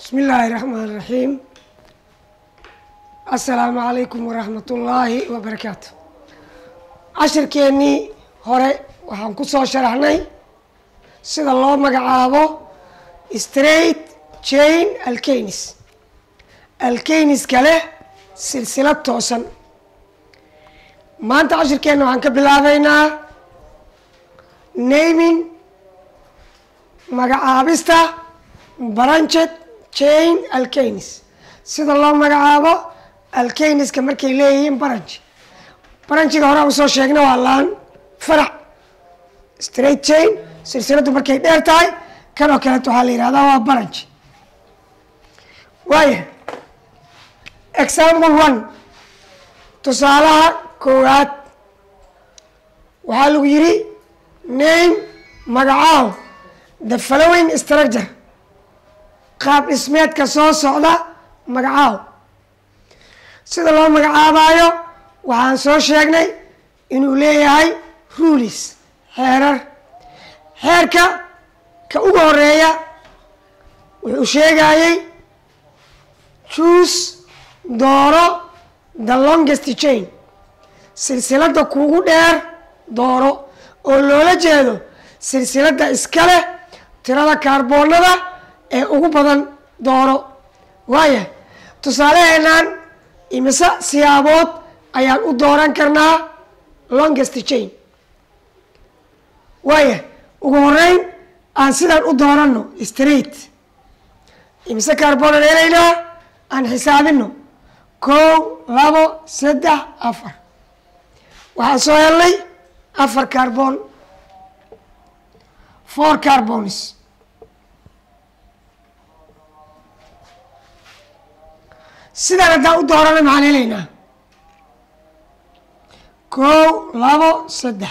Bismi illaahi raxmaan raxiim. Assalaamu calaykum waraxmatullaahi wabarakaatu. Cashirkeennii hore waxaan ku soo sharaxnay sida loo magacaabo straight chain alkanes, alkanes kale silsilad toosan. Maanta cashirkeenna waxaan ka bilaabeynaa naming, magacaabista branched chain alkanes, sida loo magacaabo alkaneska markay leeyihiin branch. Branchiga hore aan usoo sheegna waa laan, farac. Straight chain silsiladdu markay dheer tahay, kan oo kaleeto waxaa la yihahdaa waa branch. Waaya, example one, tusaalaha koowaad, waxaa lagu yidhi name, magacaab the following structure, qaab dhismeedka soo socda magacaab. Sida loo magacaabaayo waxaan soo sheegnay inuu leeyahay rules, xeerar. Xeerka ka ugu horeeya wuxuu sheegayey choose, dooro the longest chain, silsiladda kugu dheer dooro, oo loola jeedo silsiladda iska leh tirada kaarboonada ee ugu badan dooro. Waaya, tusaaleheenaan imise siyaabood ayaan u dooran karnaa longest chain? Waaya, ugu horeyn aan sidaan u dooranno straight. Imise kaarboonaan helaynaa? Aan xisaabino: 1, 2, 3, 4. Waxaan soo helnay afar carbon, four carbons. Sidaan haddaan u doorana maxaan helaynaa? 1, 2, 3,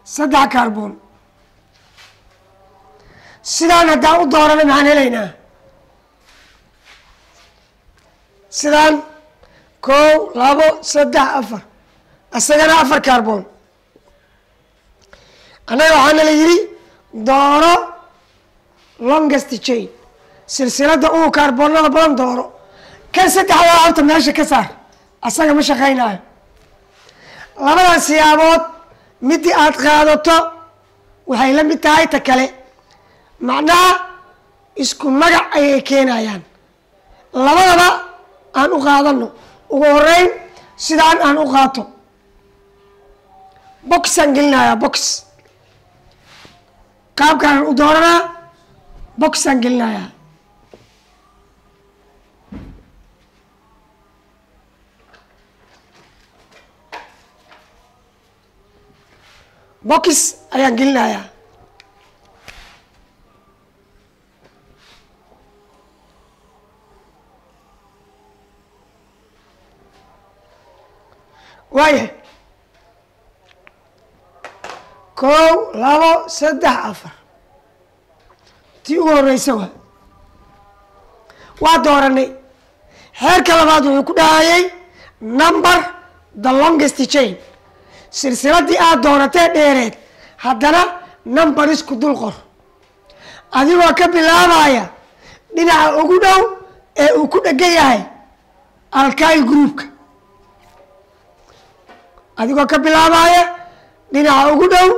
3 carbon. Sidaan haddaan u doorana maxaan helaynaa? Sidaan 1, 2, 3, 4, isagana afar carbon. Annaga waxaana la yidhi dooro longest chain, silsiladda ugu kaarboonada badan dooro. Kan saddexdaa horta meesha ka saar, asaga ma shaqaynaayo. Labadan siyaabood midii aad qaadato waxay la mid tahay ta kale, macnaha isku magac ayay keenayaan. Labadaba aan u qaadano. Ugu horeyn sidaan aan u qaato, boxaan gelinayaa. Box qaabkaanaan u dooranaa, boxaan gelinayaa. Box ayaan gelinayaa. Waayahay, 1, 2, 3, 4, tii ugu horeysa waa dooranay. Xeerka labaad wuxuu ku dhahayay number the longest chain, silsiladii aad dooratee dheereed haddana numberisku dul qor, adigoo ka bilaabaya dhinaca ugu dhow ee uu ku dhegan yahay alkyl groupka, adigoo ka bilaabaya dhinaca ugu dhow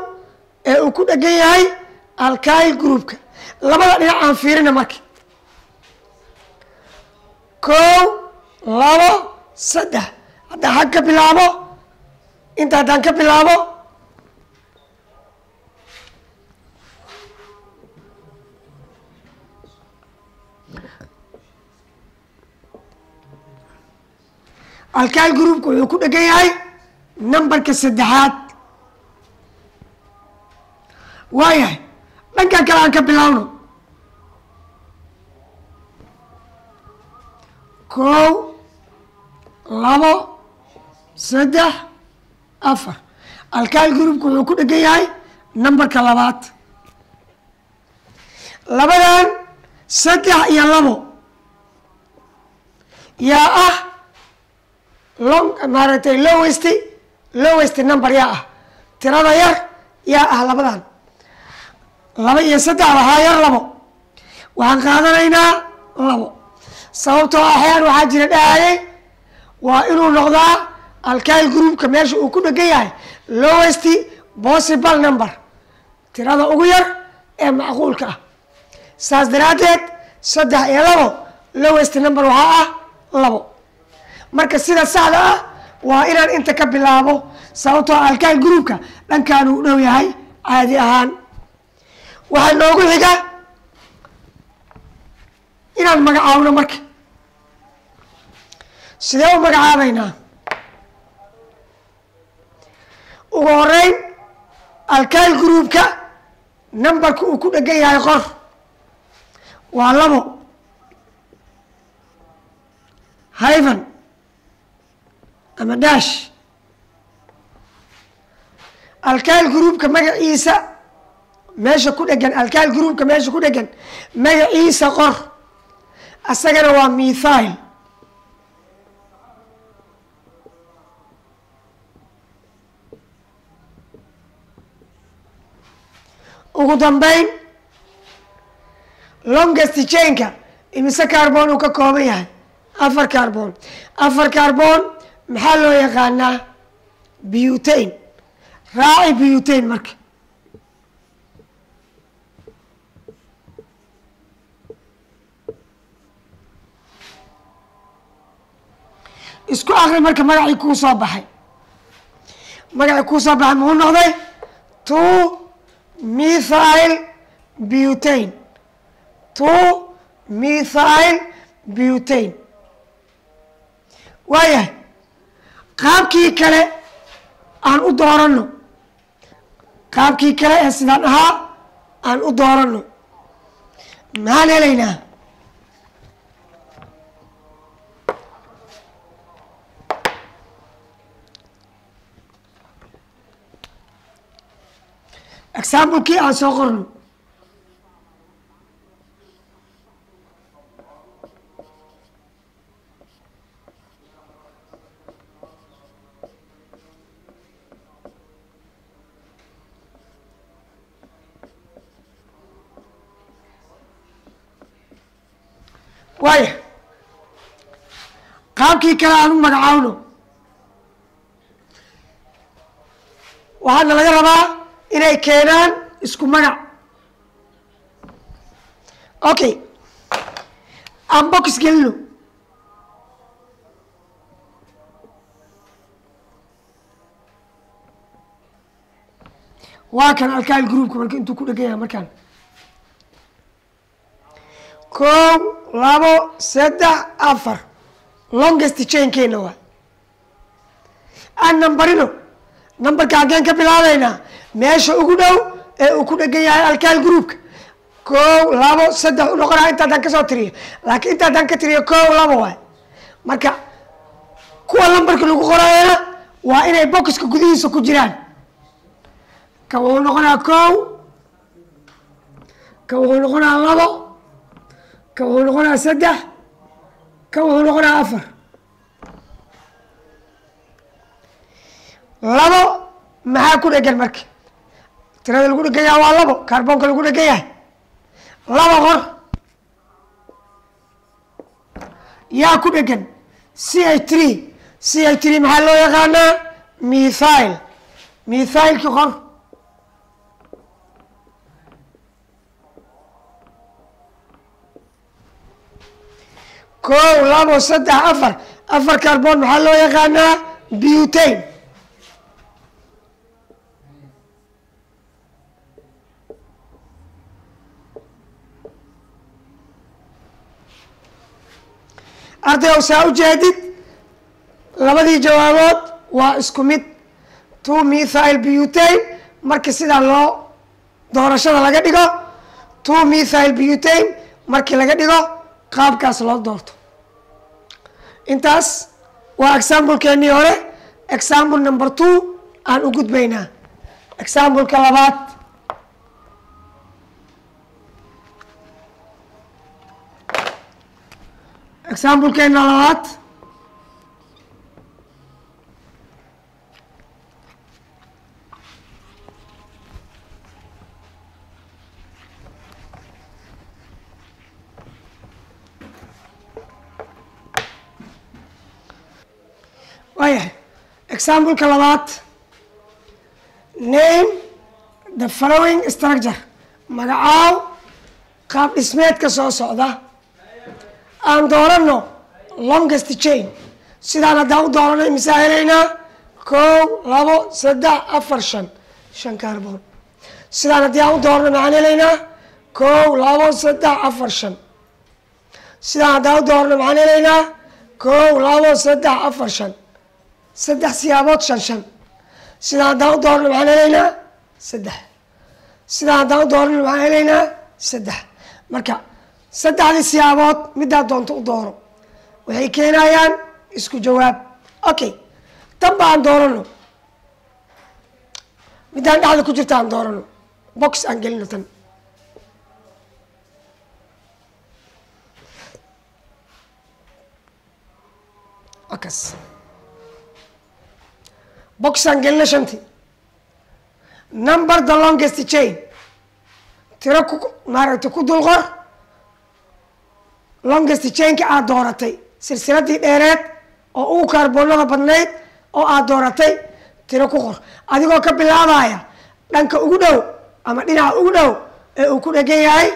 ee uu ku dhegan yahay alkyl groupka. Labada dhinac aan fiirina marka: 1, 2, 3. Haddaan xag ka bilaabo, inta haddaan ka bilaabo, alkyl groupka wuxuu ku dhegan yahay numberka saddexaad. Waayahay, dhankan kale aan ka bilaabno: 1, 2, 3, 4. Alkyl groupka wuxuu ku dhegan yahay numberka labaad. Labadan 3 iyo 2 yaa ah long, maaragtay, lowest number yaa ah, tirada yar yaa ah labadan? Laba iyo saddex waxaa yar labo. Waxaan qaadanaynaa labo, sababtoo axyaan waxaa jira dhahayay waa inuu noqdaa alkyl groupka meesha uu ku dhegan yahay lowest possible number, tirada ugu yar ee macquulka ah. Saas daraaddeed saddex iyo labo, lowest number waxaa ah labo. Marka sida saxda ah waa inaan inta ka bilaabo, sababtoo alkyl groupka dhankaan uu dhow yahay caadi ahaan. Waxaa noogu xiga inaan magacaabno. Marka sidee u magacaabaynaa? Ugu horeyn alkyl groupka numberka uu ku dhegan yahay qor, waa labo hyphen ama dash. Alkyl groupka magaciisa meesha ku dhegan, alkyl groupka meesha ku dhegan magaciisa qor, asagana waa methyl. Ugu dambeyn longest chainka imise carbon uu ka kooban yahay? Afar carbon. Afar carbon maxaa loo yaqaanaa? Butane. Raaci butane. Marka isku akri marka magacii kuu soo baxay. Magacii kuu soo baxay muxuu noqday? Two methyl butane, two methyl butane. Waayahay, qaabkii kale aan u doorano, qaabkii kale ee sidaan ahaa aan u doorano, maxaan helaynaa? Examplekii aan soo qorno. Waaya, qaabkii kale aan u magacaawno, waxaana laga rabaa inay keenaan isku magac. Okay, aan box gelino. Waa kan alkyl groupka marka intuu ku dhegan yahay markaan: kow, labo, saddex, afar. Longest chainkeena waa. Aan nambarino. Nambarka haggeen ka bilaabaynaa? Meesha ugu dhow ee uu ku dhegan yahay alkyl groupka. Kow, labo, saddex u noqonaya inta haddaan kasoo tiriyo, laakiin inta haddaan ka tiriyo kow, labo waay. Marka kuwa lambarka lagu qorayana waa inay boxka gudihiisa ku jiraan. Kan wuxuu noqonayaa kow, kan wuxuu noqonayaa labo, kan wuxuu noqonayaa saddex, kan wuxuu noqonayaa afar. Labo maxaa ku dhegan? Marka tirada lagu dhegan yahay waa labo, carbonka lagu dhegan yahay laba qor. Yaa ku dhegan? CH3. CH3 maxaa loo yaqaanaa? Methyl. Methylki qor. Kow, labo, saddex, afar. Afar carbon maxaa loo yaqaanaa? Butane. Arday, saa u jeedid, labadii jawaabood waa isku mid, two methyl butane. Marka sidaa loo doorashada laga dhigo two methyl butane, markii laga dhigo qaabkaas loo doorto. Intaas waa examplekeenii hore. Example number two aan u gudbaynaa, exampleka labaad. Examplekeena labaad Exampleka labaad, name the following structure, magacaaw qaab dhismeedka soo socda. Aan doorano longest chain. Sidaan haddaan u doorano, imisaa helaynaa? Kow, labo, saddex, afar, shan, shan carbon. Sidaan haddii aan u doorano, maxaan helaynaa? Kow, labo, saddex, afar, shan. Sidaan haddaan u doorano, maxaan helaynaa? Kow, labo, saddex, afar, shan, saddex siyaabood, shan, shan. Sidaan haddaan u doorano, maxaan helaynaa? Saddex. Sidaan haddaan u doorano, maxaan helaynaa? Saddex. Marka saddexdii siyaabood midaa doonto u dooro, waxay keenayaan isku jawaab. Okay, tan ba aan doorano, middaan dhexda ku jirta aan doorano, box aan gelino tan. Akas box aan gelino shanti. Number the longest chain, tiro ku maaragtay ku dul qor longest chainka aad dooratay, silsiladii dheereed oo ugu kaarboonada badnayd oo aad dooratay tiro ku qor, adigoo ka bilaabaya dhanka ugu dhow ama dhinaca ugu dhow ee uu ku dhegan yahay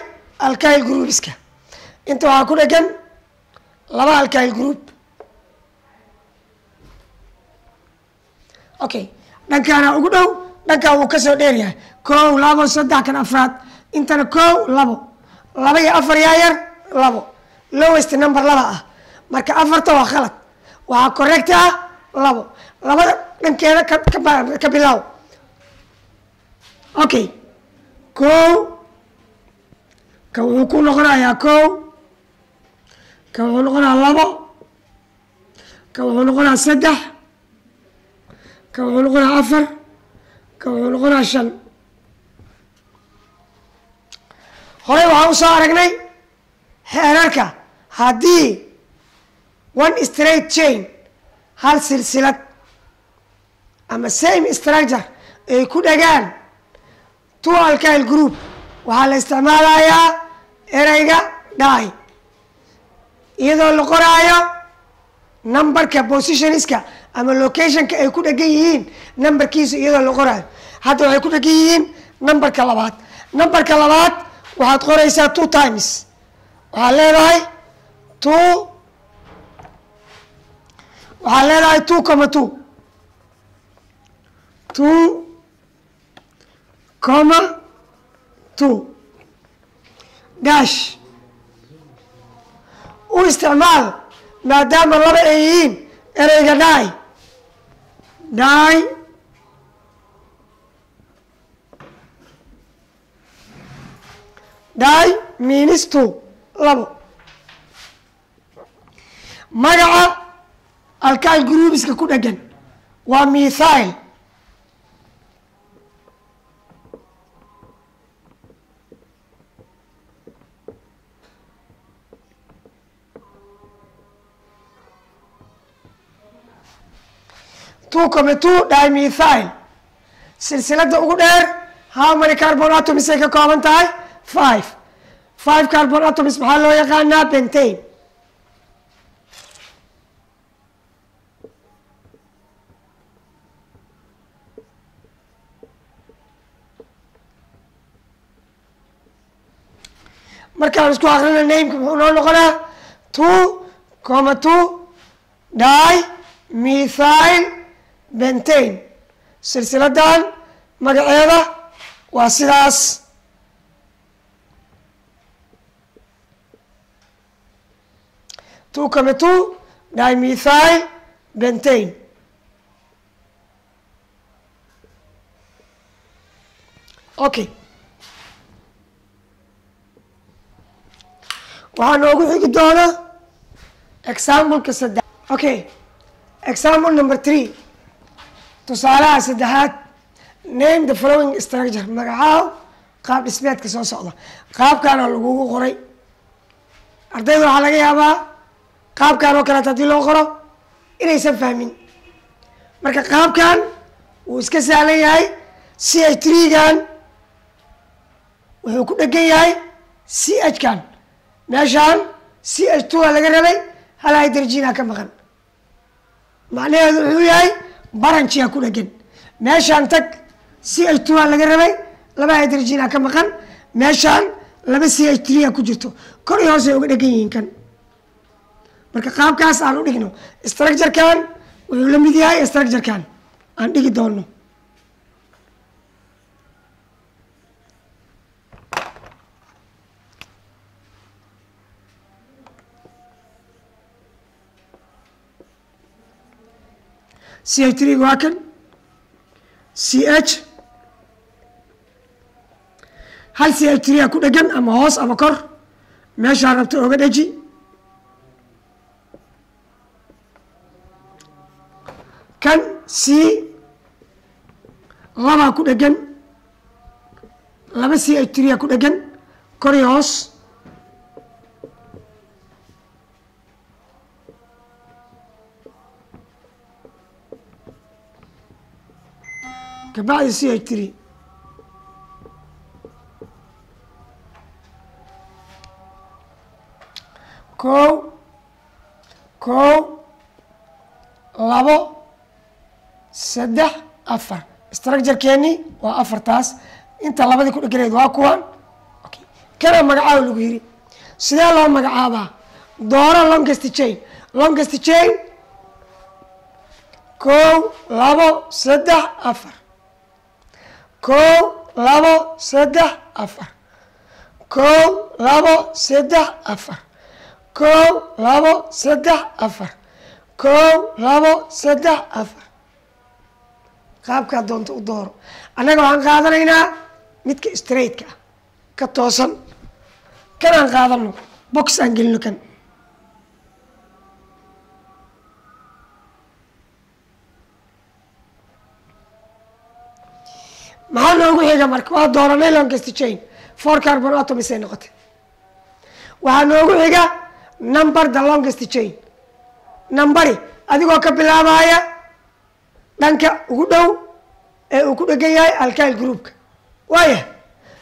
alkyl groupiska. Inta waxaa ku dhegan laba alkyl group. Okay, dhankaana ugu dhow, dhankaa wuu kasoo dheer yahay. Kow, labo, saddex, kan afraad. Intana kow, labo, laba iyo afar, yaa yar? Labo. Lowest number laba ah. Marka afarta waa khalad, waxaa correct ah labo. Labada dhankeeda ka bilaaw. Okay, kow, kan wuxuu ku noqonayaa kow, kan wuxuu noqonayaa labo, kan wuxuu noqonayaa saddex, kan wuxuu noqonayaa afar, kan wuxuu noqonayaa shan. Horey waxaan usoo aragnay xeerarka haddii one straight chain, hal silsilad ama same structure, ay ku dhagaan two alkyl group, waxaa la isticmaalayaa ereyga di, iyadoo la qoraayo numberka positionska ama locationka ay ku dhegan yihiin numberkiisa iyadoo la qoraayo. Hadda waxay ku dhegan yihiin numberka labaad. Numberka labaad waxaad qoraysaa two times. Waxaad leedahay two, waxaad leedahay 2,2, 2,2 dash. U isticmaal maadaama laba ay yihiin ereyga di. Di di means two, labo. Magaca alkyl groupiska ku dhegan waa methyl. 2,2 dimethyl. Silsilada ugu dheer how many carbon atoms ay ka kooban tahay? Five. Five carbon atoms maxaa loo yaqaanaa? Pentane. Markaan isku akrina, nameka muxuu noo noqonaa? 2,2 dimethyl pentane. Silsiladan magaceeda waa sidaas. 2,2 dimethyl pentane. Okay, waxaa noogu xigi doona exampleka saddex. Okay, example number three, tusaalaha saddexaad. Name the following structure, magacaaw qaab dhismeedka soo socda. Qaabkaana lagugu qoray. Ardayda waxaa laga yaabaa qaabkan oo kaleeto haddii loo qoro inaysan fahmin. Marka qaabkan wuu iska sahlan yahay. CH3-gan wuxuu ku dhegan yahay CH kan. Meeshaan CH2 a laga rabay, hal hydrogena ka maqan. Macnaheedu wuxuu yahay Branch-iyaa ku dhegan. Meeshaan tag, CH2 aa laga rabay, laba hydrogen aa ka maqan. Meeshaan laba CH3 aa ku jirto, kor iyo hoos ay uga dhegan yihiin kan. Marka qaabkaas aan u dhigno structure-kan wuxuu la mid yahay structure-kan aan dhigi doono. CH3 waa kan, CH hal CH3 aa ku dhegan, ama hoos ama kor, meeshaa rabto oga dheji. Kan C labaa ku dhegan, laba CH3 aa ku dhegan, kor iyo hoos. Kabacdi CH3. Kow, kow, labo, saddex, afar. Structure-keeni waa afartaas. Inta labadii ku dheganayd waa kuwan. Okay, kana magacaabo lagu yiri. Sidee loo magacaabaa? Dooro longest chain. Longest chain, kow, labo, saddex, afar. Kow, labo, saddex, afar. Kow, labo, saddex, afar. Kow, labo, saddex, afar. Kow, labo, saddex, afar. Qaabkaa doonta u dooro. Annaga waxaan qaadanaynaa midka straight-ka ah, ka toosan. Kanaan qaadano, box aan gelino kan. Maxaa noogu xiga? Marka waa dooranay longest chain, four carbon atoms ay noqotay. Waxaa noogu xiga number the longest chain. Number-i adigoo ka bilaabaya dhanka ugu dhow ee uu ku dhegan yahay alkyl group-ka. Waaya,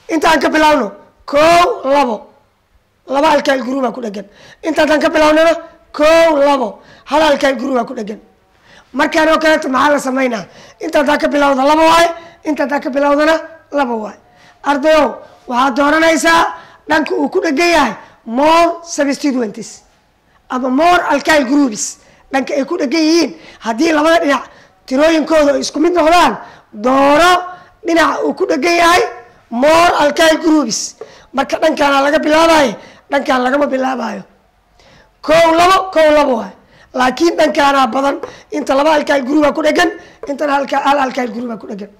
intaan ka bilaabno, kow, labo, laba alkyl group-aa ku dhegan. Inta haddaan ka bilaabnona, kow, labo, hal alkyl group-aa ku dhegan. Markaan oo kaleeto maxaa la samaynaa? Inta haddaan ka bilawda laba waaye, inta haddaan ka bilawdana laba waaye. Ardayow, waxaad dooranaysaa dhanka uu ku dhegan yahay more substituents ama more alkyl groups, dhanka ay ku dhegan yihiin. Haddii labada dhinac tirooyinkooda ay isku mid noqdaan, dooro dhinaca uu ku dhegan yahay more alkyl groups. Marka dhankaana laga bilaabayo, dhankaan lagama bilaabayo. Kow, labo, kow, labo waay, laakiin dhankaanaa badan. Inta laba alkyl group-aa ku dhegan, intana hal alkyl group-aa ku dhegan.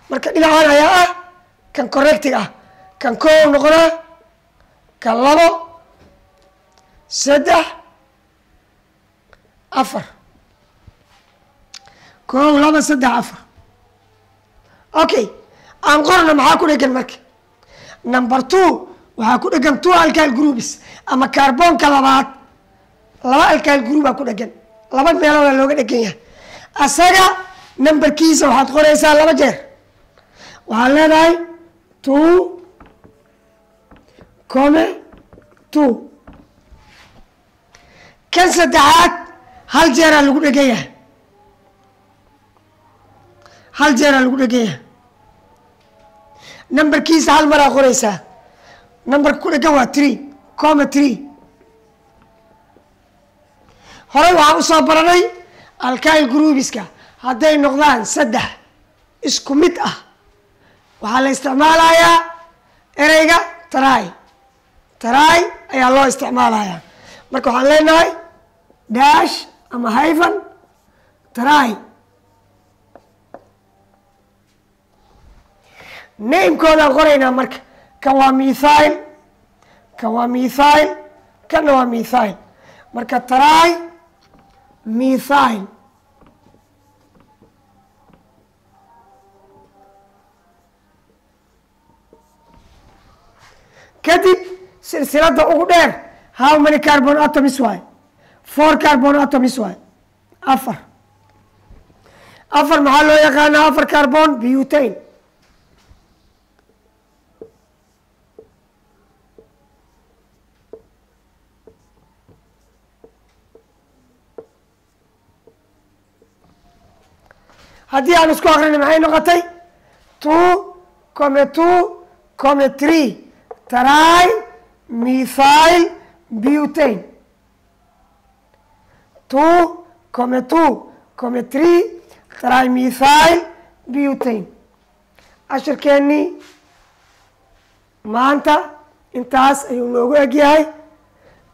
Marka dhinacan ayaa ah kan correct-iga ah. Kan kow noqonaa, kan labo, saddex, afar. Kow, laba, saddex, afar. Okay, aan qorno maxaa ku dhegan. Marka number two waxaa ku dhegan two alkyl groups, ama kaarboonka labaad laba alkyl group-aa ku dhegan, laba meelooda looga dhegan yahay. Asaga number-kiisa waxaad qoraysaa laba jeer. Waxaad leedahay two comma two. Kan saddexaad hal jeeraa lagu dhegan yahay, hal jeeraa lagu dhegan yahay. Number-kiisa hal maraa qoraysaa. Number-ka ku dhegan waa three comma three. Horey waxaan usoo baranay alkyl groups-ka hadday noqdaan saddex isku mid ah, waxaa la isticmaalayaa ereyga tri. Tri ayaa loo isticmaalayaa. Marka waxaan leenahay dash ama hyphen tri. Name-koodaan qoraynaa. Marka kan waa methyl, kan waa methyl, kanna waa methyl. Marka tri methyl. Kadib silsiladda ugu dheer, how many carbon atoms waay? Four carbon atoms waay, afar. Afar maxaa loo yaqaanaa? Afar carbon, butane. Haddii aan isku aqrina, maxay noqotay? 2,2,3 trimethyl butane, 2,2,3 trimethyl butane. Cashirkeennii maanta intaas ayuu noogu egyahay.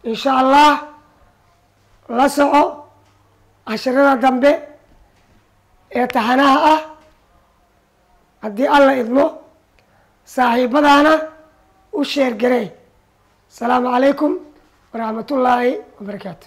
Insha Allah la soco cashirada dambe ee taxanaha ah haddii Alla idmo. Saaxiibadaana u share garee. Asalaamu calaykum waraxmatullaahi wabarakaatu.